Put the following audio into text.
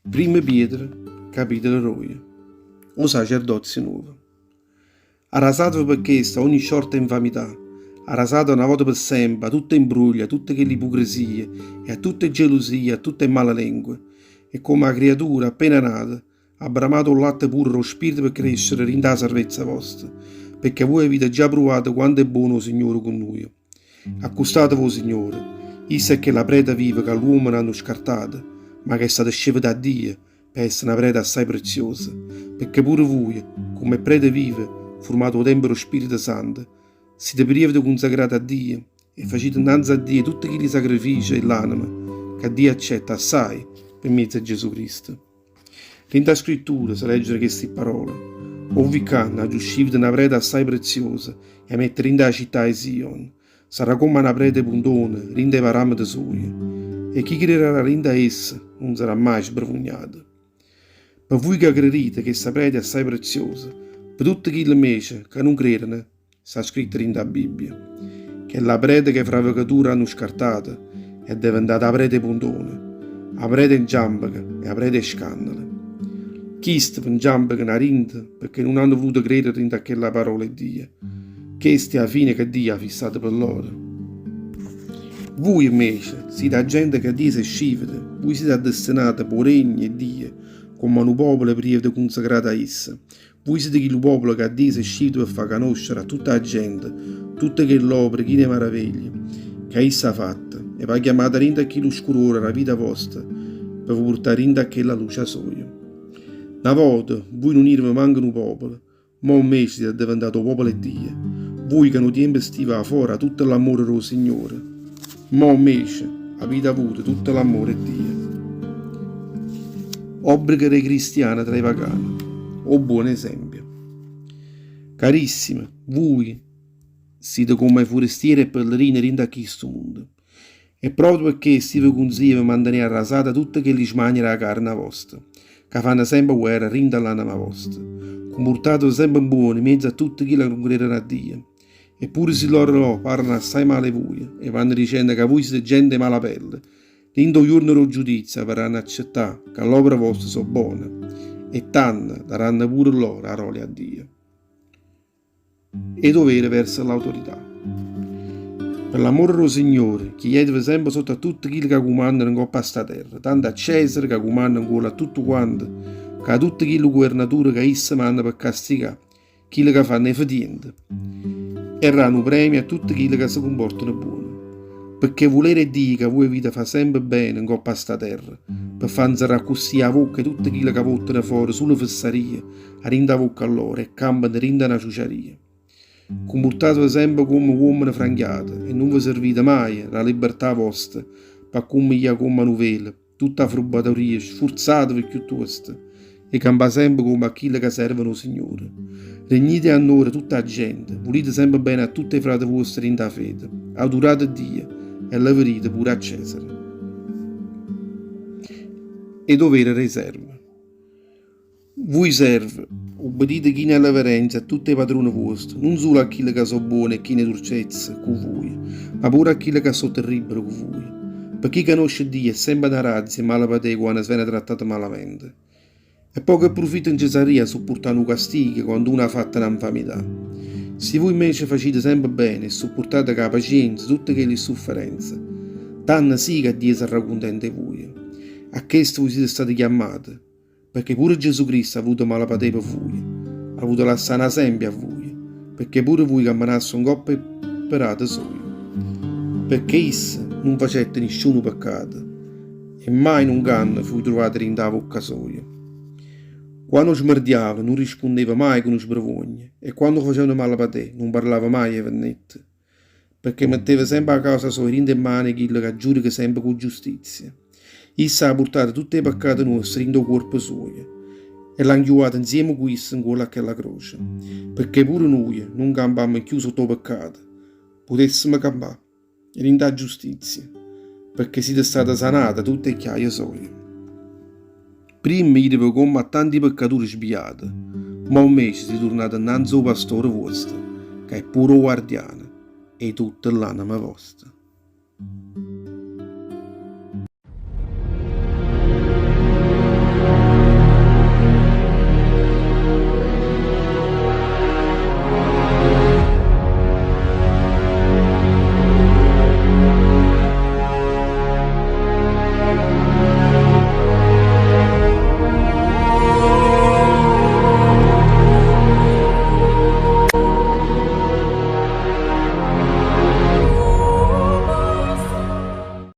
Primma Pietro, capitolo roje. O sacerdozio nuovo. Arrasateve pe chesto 'a ogni sciorta 'e nfamità. Arrasateve na vota pe sempe 'a tutt' 'e mbruglie, 'a tutte chelle ipucresie e 'a tutt' 'e gelusie, 'a tutt' 'e malelengue. E comme 'a criatura appena nata, abbramate 'o latte puro d' 'o Spirito pe crescere dint' 'a sarvezza vosta, pecché vuje avite già pruvato quanto è buono 'o Signore cu nuje. Accustateve 'o Signore, Isso è chella preta viva ca ll'uommene hanno scartata, ma ca è stata sceveta 'a Dio pe essere na preta assaje preziosa, pecché pure vuje, comme 'e prete vive, furmate 'o tempio d' 'o Spirito Santo, site prievete cunzacrate a Dio e facite 'nnanze a Dio tutte chilli sacrifice 'e ll'anema ca Dio accetta assaje pe mmiezzo 'e Gesù Cristo. Dint' 'a Scrittura se leggeno chesti pparole, 'O vi ccanno, aggio sciveto na preta assaje preziosa e 'a metto dint' 'a città 'e Sion. Sarrà comm' 'a na preta 'e puntone dint' 'e parametre suoje, e chi crerarrà dint' 'a essa nun sarrà maje sbrevugnato. Pe vuje ca crerite, chesta preta è assaje preziosa, pe tutte chille 'mmece ca nun crereno, Sta scritto dint' 'a Bibbia. Chella preta ca 'e fravecature hanno scartata è deventata 'a preta 'e puntone, 'a preta 'e 'nciampeca e 'a preta 'e scànnalo. Chiste 'nciampecano 'a dinto pecché nun hanno vuluto credere dint' a chella parola 'e Dio. Chesta è 'a fine ca Dio ha fissato pe lloro. Vuje invece site 'a gente ca Dio s'è scivete, vuje site addestinate p' 'o regno 'e Dio comm' a nu popolo 'e prievete cunsacrato a isso. Vui site chillu popolo ca Dio s'è sciveto pe fa canoscere a tutta 'a gente tutte chell'opere chine 'e maraveglie ca isso ha fatto, e v'ha chiammato 'a dint' a chillu scurore d' 'a vita vosta pe ve purtà dint' a chella lucia soja. Na vota vui nun ireve manco nu popolo, mo 'mmece site addeventate 'o popolo 'e Dio, vui ca nu tiempo stive 'a fora 'a tutto l'ammore d' 'o Signore, mo 'mmece avite avuto tutto l'ammore 'e Dio. Obbligo d' 'e cristiane tra 'e pagane. 'o buono esempio. Carissime, vui site comme 'e furestiere e pellerine dint' a chistu munno. E proprio pe chesto io ve cunziglio 'e ve mantenè arrasate 'a tutte chelli smanie d' 'a carna vosta, ca fanno sempe guerra dint' a ll'anema vosta. Cumpurtateve sempe buono 'mmiezzo a tutte chille ca nun credeno a Dio. E pure si loro parlano assaje male 'e vuje e vanno dicenno ca vuje site gente 'e mala pelle, Dint' 'o juorno d' 'o giudizio avarranno accettà ca ll'opere voste so' bone e tanno daranno pure lloro 'a rolia a Dio. 'E dovere verso ll'autorità. Pe l'ammore d' 'o Signore, chiejateve sempe sotto a tutte chille ca cumannano 'ncopp' a sta terra, tanto a Cesare ca cumanna 'ncuollo a tuttu quante, ca a tutte chille guvernature ca isso manna pe castigà chille ca fanno 'e fetiente, e dà nu premio a tutte chille ca se cumportano buono. Pecché vulere 'e Dio ca vuje avite fa sempe bene 'ncopp' a sta terra, pe fa 'nzerrà accussì 'a vocca 'e tutte chille ca vottano fore sulo fessarie 'a dint' 'a vocca lloro e campano dint' a na ciuciaria. Cumpurtateve sempe comme uommene franchiate e nun ve servite maje d' 'a libertà vosta p'accummiglià comm' a nu velo Tutt' 'a frubbatoria, sfurzateve cchiuttosto 'e campà sempe comme a chille ca servono 'o Signore. Regnite 'e annore tutt' 'a gente, vulite sempe bene a tutt' 'e frate vuoste dint' 'a fede, adurate Dio e leverite pure a Cesare. 'E dovere d' 'e serve. Vui serve, ubbedite chine 'e leverenzia a tutt' 'e patrune vuoste, nun sulo a chille ca so' buone e chine 'e durcezza cu vuje, ma pure a chille ca so' terribbele cu vuje. Pe chi canosce Dio è sempe na razia 'e malapatè quanno se vene trattato malamente. E po' che prufitto nce sarria a suppurtà nu castigo quando uno ha fatto na nfamità? Si vui invece facite sempe bene e suppurtate cu 'a pacienza tutte chelli sufferenze, tanno sì ca Dio sarrà cuntento 'e vuje. A chesto vui site state chiammate. Pecché pure Gesù Cristo ha avuto malapatè pe vuje, ha avuto lassà n'asempio a vuje, pecché pure vuje cammenasse 'ncopp' 'e perate soje. Pecché isso nun facette nisciuno peccato, e mai nu 'nganno fuje truvato dint' 'a vocca soja. Quanno 'o smerdiava nun rispunneva mai cu nu sbrevuogno, e quanno 'o facevano malapatè nun parlava mai 'e vendetta, pecché metteva sempe 'a causa soja dint' 'e mmane 'e chillo ca giudica sempe cu giustizia. Isso ha purtato tutt' 'e peccate nuoste dint' 'o cuorpo suojo e l'ha 'nchiuvato 'nzieme cu isso 'ncuollo a chella croce, pecché pure nuje nun campammo cchiù sott' 'o peccato, putessemo campà dint' 'a giustizia, pecché site state sanate tutt' 'e chiaje soje. Primma ireve comm' a tanti peccature sbiate, mo 'mmece site turnate 'nnanze 'o pastore vuosto, ca è pure 'o guardiano 'e tutte ll'aneme voste.